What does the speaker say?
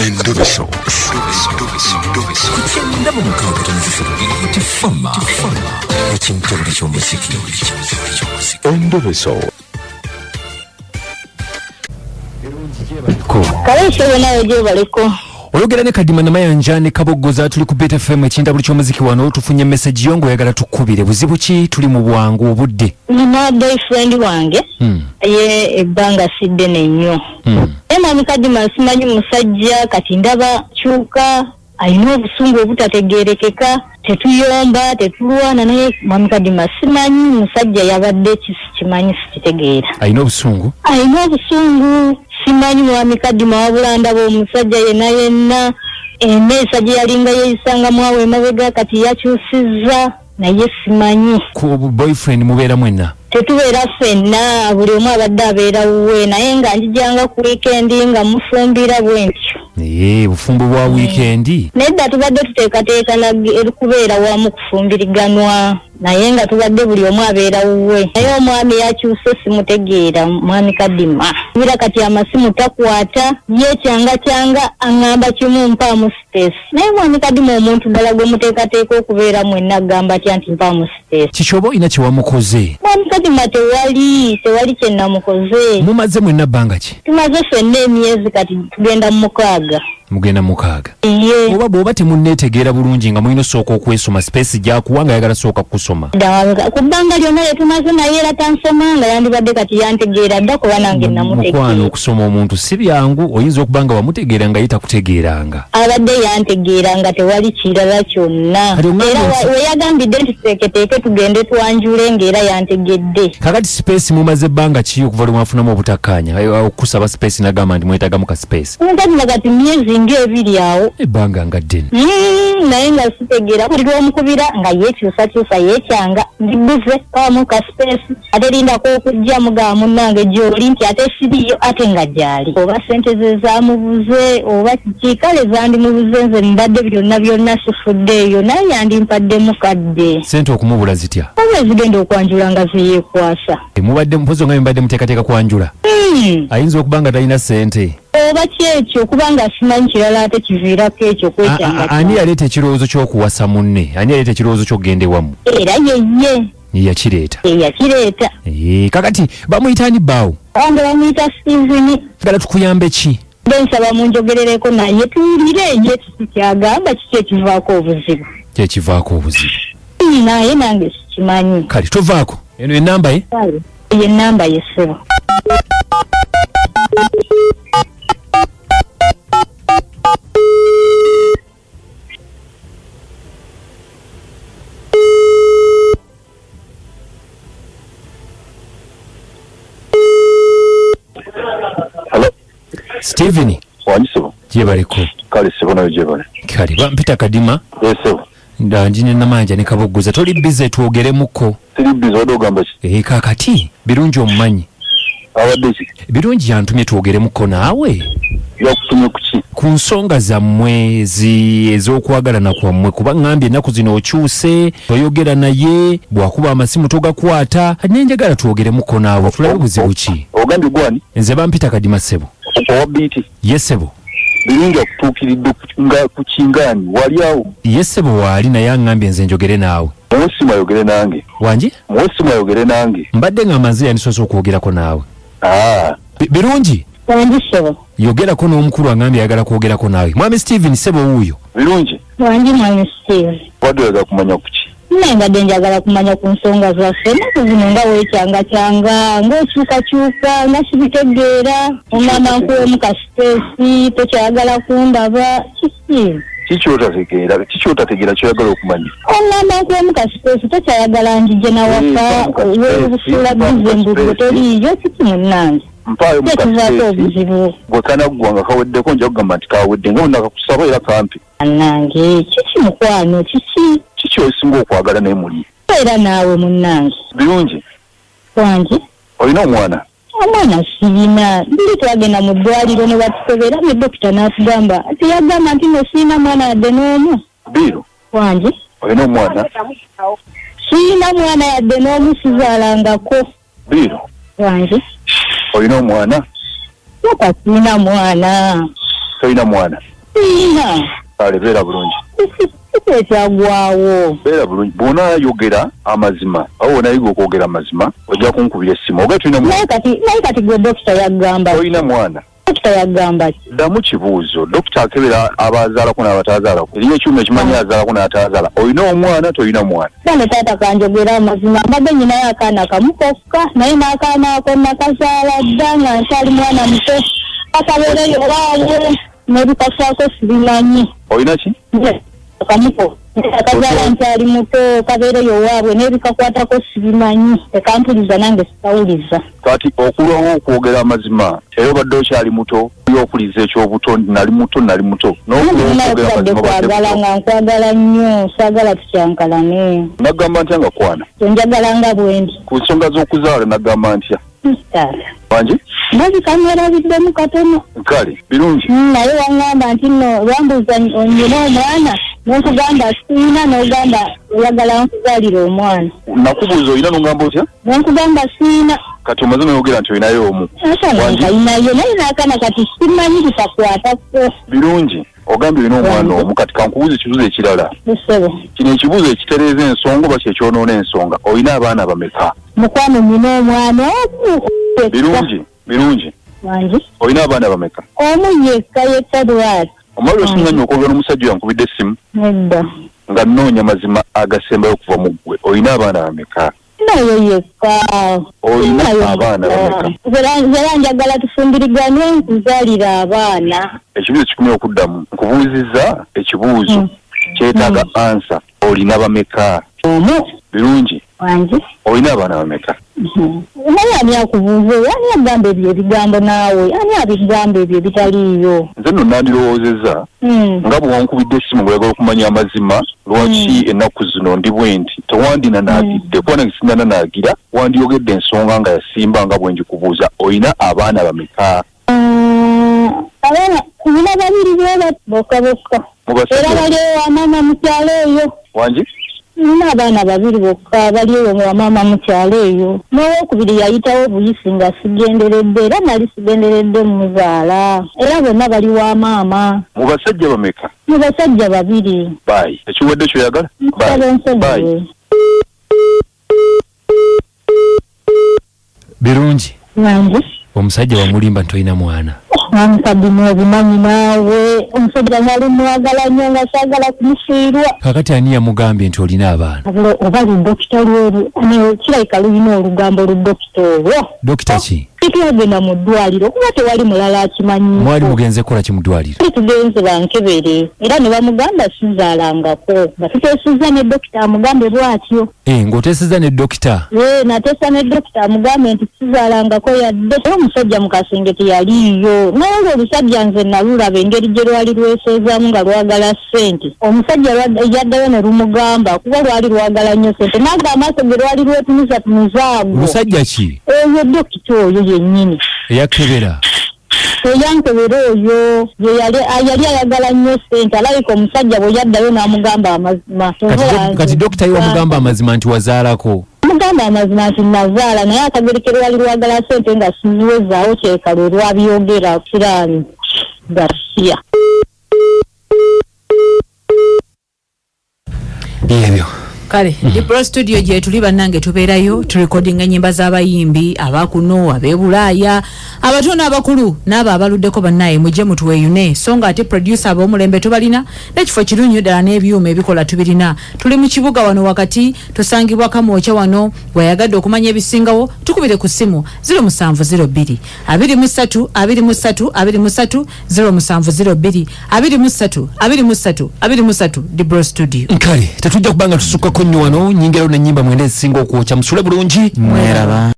Endobeso. Ku 96.3 Beat Fama. Ekintobole ky'omuziki. Endobeso. Ko. Kale ssebo nawe gyebaleko. Oyogera ne Kadima Namayanja ne Kaboggoza, tuli ku Beat FM ekintabuli ky'omuziki. Wano tufunye message yo ng'oyagala tukkubire. Buzibu ki? Tuli mu bwangu, obudde. Nina boyfriend wange ye ebbanga si ddene nnyo. Naye mwami Kadima, simanyi musajja kati ndaba kyuka, alina obusungu obutategeerekeka. Tetuyomba, tetulwana, naye mwami Kadima simanyi musajja yabadde ki, sikimanyi, sikitegeera. Alina obusungu? Alina obusungu, simanyi mwami Kadima, wabula ndaba omusajja yenna yenna emmeesa gye yalinga yeeyisangamu awo emabega kati yakyusizza, naye simanyi. Ku boyfriend mubeera mwenna? Tetubeera ffenna, buli omu abadde abeera wuwe, naye nga njijanga ku wiikendi nga mufumbira bwe ntyo. Ee, bufumbo bwa wiikendi? Nedda, tubadde tuteekateeka kubeera wamu, kufumbiriganwa, naye nga tubadde buli omu abeera wuwe, naye omwami yakyuse, simutegeera mwami Kadima. Bira kati amasimu takwata, yeekyangakyanga, aŋŋamba kimu, mpaamu space. Naye mwami Kadima, omuntu ddala gwe muteekateeka okubeera mwenna agamba atya nti mpaamu space? Kiki oba olina kye wamukoze? Mwami Kadima, tewali kye namukoze. Mumaze mwenna bbanga ki? Tumaze ffenna emyezi kati tugenda mu 6. Mugenda 6? Ye. Oba bw'oba temunneetegeera bulungi nga mulina osooka okwesoma, space gy'akuwa nga ayagala sooka kukusoma. Dda, ku bbanga lyonna lye tumaze naye era tansoma, nga yandibadde kati yantegeera dda, kuba nange Mukwano, namutegeera. okusoma omuntu si byangu. Oyinza okuba nga wamutegeera nga ye takutegeeranga. Abadde yantegeera nga tewali kirala kyonna. Kati oŋŋambye Era we yagambidde nti tuteeketeeke tugende twanjule, ng'era yantegedde. Kakati space mumaze ebbanga ki okuva lwe mwafunamu obutakkaanya? Ayo, okusaba space nagamba nti mwetagamu ka space. Nkazima kati myezi ng'ebiri awo. Ebbanga nga ddene. Naye nga sitegeera, buli lwomukubira nga yeekyusakyusa, yeekyanga, ndi busy, paamu ka space, ate lindako okujja, mugaba munnange gy'oli nti ate siriyo, ate nga gy'ali. Oba ssente ze zaamubuze oba kiki, kale zandimubuze, nze mbadde byonna byonna sifuddeeyo, naye yandimpadde kadde. Sente okumubula zitya? Oba ezigenda okwanjula nga zeyeekwasa. Mubadde mpozi nga mubadde muteekateeka kwanjula. Ayinza okuba nga talina ssente. Oba kyekyo, kubanga simanyi kirala ate kiviirako ekyo kwekyanga. Ani yaleeta ekirowoozo ky'okuwasa munne? Ani yaleeta ekirowoozo ky'okugenda ewammwe? Era yeye. Yakireeta? Ye yakireeta. Kakati bamuyita ani bbaawo? Wange bamuyita Steven. Gala tukuyambe ki? Nsaba munjogerereko naye tuwulire ye kiki kyagamba, kiki ekivaako obuzibu. Kyekivaako obuzibu. Naye nange sikimanyi. Kale tovaako, eno enamba ye? Kale, ye namba ye ssebo. Hello. Steven. Wangi ssebo. Gyebaleko. Kale ssebo, nayo gyebale. Kale bampita Kadima. Ee ssebo. Ndangi ne Namanja ne Kaboggoza. Toli busy twogeremukko? Siri busy, wadde ogamba ki? Ee, kaakati Birungi omumanyi? Abadde ki? Birungi yantumye twogeremukko naawe. Yakutumye ku ki? Ku nsonga zammwe ez'okwagalana kwammwe, kuba ŋŋambye ennaku zino okyuse, toyogera naye, bw'akuba amasimu togakwata, nenjagala twogeremukko naawe tulabe buzibu ki. Ogambye gwani? Nze bampita Kadima ssebo. Owa Beat? Ye ssebo. Birungi akutuukiridde nga ku kingaanyi wali awo? Ye ssebo, waali, naye aŋŋambye nze njogere naawe. Muwe essimu ayogere nange. Wangi? Muwe essimu ayogere nange. Mbadde ŋŋamba nze yandisoose okwogerako naawe. Ah. Birungi? Wangi ssebo. Yogerako n'omukulu, aŋŋambye ayagala kwogerako naawe. Mwami Steven ssebo wuuyo. Birungi? Wangi mwami Steve. Wadde oyagala kumanya ku ki? Naye mbadde njagala kumanya ku nsonga zaffe. Ennaku zino nga weekyangakyanga, ng'okyukakyuka, nga sibitegeera. Oŋŋamba nkuwemu ka space, tokyayagala kundaba, kiki? Kiki otategeera kyoyagala okumanya? Oŋŋamba nkuwemu ka space, tokyayagala njije nawaka, webufuula busy, mbugwe toriiyo, kiki munnange? Mpaayo mu Kyekivaako ka space. obuzibu. Bw'otanaggwa nga kaweddeko, nja kugamba nti kawedde nga bwenakakusaba, era kampi. Munnange, kiki mukwano, kiki? Kiki osinga okwagala naye muli? Era naawe munnange. Birungi? Wangi. Olina omwana? Omwana sirina. Buli twagenda mu ddwaliro ne batukebera, ne dokita n'atugamba nti yagamba nti no sirina mwana yadde n'omu. Biiru? Wangi. Olina omwana? Sirina mwana yadde n'omu, sizaalangako. Biiru? Wangi. Olina omwana? Papa, sirina mwana. Tolina mwana? Siina. Kale beera bulungi. Kiki ekyagwawo? Beera bulungi. Bw'onaayogera amazima, awo w'onaayiga okwogera amazima, ojja kunkubira essimu. Oga tolina mwana? Naye kati naye kati gwe dokita yagamba ki? Tolina mwana? Dokita yagamba ki? Ddamu kibuuzo. Dokita akebera abazaalako n'abatazaalako. Eriyo ekyuma ekimanyi azaalako n'atazaala. Olina omwana, tolina mwana? Kale taata kanjogere amazima, mbadde nyinayo akaana kamu kokka, naye n'akaana ako nakazaala dda nga nkyali mwana muto. Akabeereyo waabwe n'ebikafaako sibimanyi. Olina ki? Kamu kokka akazaala nkyali muto, kabeereyo waabwe n'ebikakwatako sibimanyi. Tekampuliza nange sikawuliza. Kati okulwawo okwogera amazima, era obadde okyali muto, okuliza ekyobuto, nali muto, nali muto. N'okulwawo okwogera amazima obadde muto. Nga nkwagala nnyo, saagala tukyankalane. Nagamba ntya nga kwana? Njagala nga bwendi. Ku nsonga z'okuzaala nagamba ntya? Taata. Wangi? Ndabika nerabiddemu katono. Kale, birungi. Naye waŋŋamba nti nno lwambuuza onyina omwana, n'okugamba siyina, n'ogamba oyagala nkuzaalire omwana. Nakubuuza olina n'ogamba otya? N'okugamba siyina. Kati omaze n'oyogera nti olinayo omu. Akaana nkalinayo, naye n'akaana kati simanyi bikakwatako. Birungi. Ogambye olina omwana omu, kati kankubuuze ekibuuzo ekirala. Ssebo. Kino ekibuuzo ekitereeza ensonga oba kye kyonoona ensonga? Olina abaana bameka? Mukwano nina omwana omu. Birungi, birungi. Wangi. Olina abaana bameka? Omu yekka yekka lwaki? Omala osiŋŋanya okwogera n'omusajja oyo ankubidde essimu? Nedda. Nga nnoonya mazima agasembayo okuva mu ggwe. Olina abaana bameka? Nayo yekka. Olina abaana bameka? Era njagala tufumbiriganwe nkuzaalire abaana. Ekibuuzo kikumye okuddamu. Nkubuuzizza ekibuuzo kyetaaga ansa. Olina bameka? Omu. Birungi. Wangi. Olina abaana bameka? Naye ani akubuuza oyo? Ani agamba ebyo ebigambo naawe? Ani abigamba ebyo ebitaliiyo? Nze nno nandirowoozezza nga bwe wankubidde essimu ng'oyagala okumanya amazima lwaki ennaku zino ndi bwe nti, tewandinanaagidde kuba nange sinnananaagira, wandiyogedde ensonga nga yasimba nga bwe ngikubuuza, olina abaana bameka? Abaana nina babiri bwe bokka bokka. Era bali ewa maama mu kyalo eyo. Wangi? Nina abaana babiri bokka bali eyo wa maama mu kyalo eyo. N'owokubiri yayitawo buyisi nga sigenderedde, era nali sigenderedde muzaala. Era bonna bali wa maama. Mu basajja bameka? Mu basajja babiri. Bye. Ekiwedde ky'oyagala? Nkusaba onsonyiwe. Birungi. Wangi. Omusajja wamulimba nti olina mwana. Namukaddima obimanyi naawe, omusajja nali mwagala nnyo nga saagala kumufiirwa. Kaakati ani yamugambye nti olina abaana? Oba lu dokita lw'olu, kirabika lulina olugambo lu dokita olwo. Dokita ki? Tetwagenda mu ddwaliro kuba tewali mulala akimanyiiko. Mwali mugenze kukola ki mu ddwaliro? Twali tugenze bankebere era ne bamugamba sizaalangako, nga tuteesezza ne dokita amugambe bw'atyo. Eh, ng'oteesezza ne dokita? Eh, nateesa ne dokita amugambe nti sizaalangako yadde. Era omusajja mu kasenge teyaliiyo. Naye ng'olusajja nze nalulaba engeri gye lwali lweseezaamu nga lwagala ssente. Omusajja yaddayo ne lumugamba kuba lwali lwagala nnyo ssente. Nange amaaso ge lwali lwetunuzatunuza ago. Lusajja ki? Oyo dokita oyo yennyini. Eyakebera? Eyankebera oyo ye yali ayagala nnyo ssente. Alabika omusajja bwe yaddayo n'amugamba amazima. Kati dokita ye wamugamba amazima nti wazaalako? Mugamba amazima nti nazaala, naye akageri ke lwali lwagala ssente nga siziwezaawo kyeka lwe lwabyogera kiraani gasiya. Byebyo. Kale, Diplo Studio gye tuli bannange, tubeerayo turekodinga ennyimba z'abayimbi abakuno, ab'e Bulaaya, abato n'abakulu n'abo abaluddeko. Bannaye mujje mutweyune, so nga ate producer ab'omulembe tubalina, n'ekifo kirungi nnyo ddala, n'ebyuma ebikola tubirina. Tuli mu kibuga wano wakati, tusangibwa Kamwokya wano. Bw'oyagadde okumanya ebisingawo, tukubire ku ssimu 0702 23 23 23, 0702 23 23 23. Dibro Studio. Kale tetujja kubanga tusukkako nnyo wano, nyingirawo n'ennyimba mwenda ezisinga okwokya. Musule bulungi. Mweraba.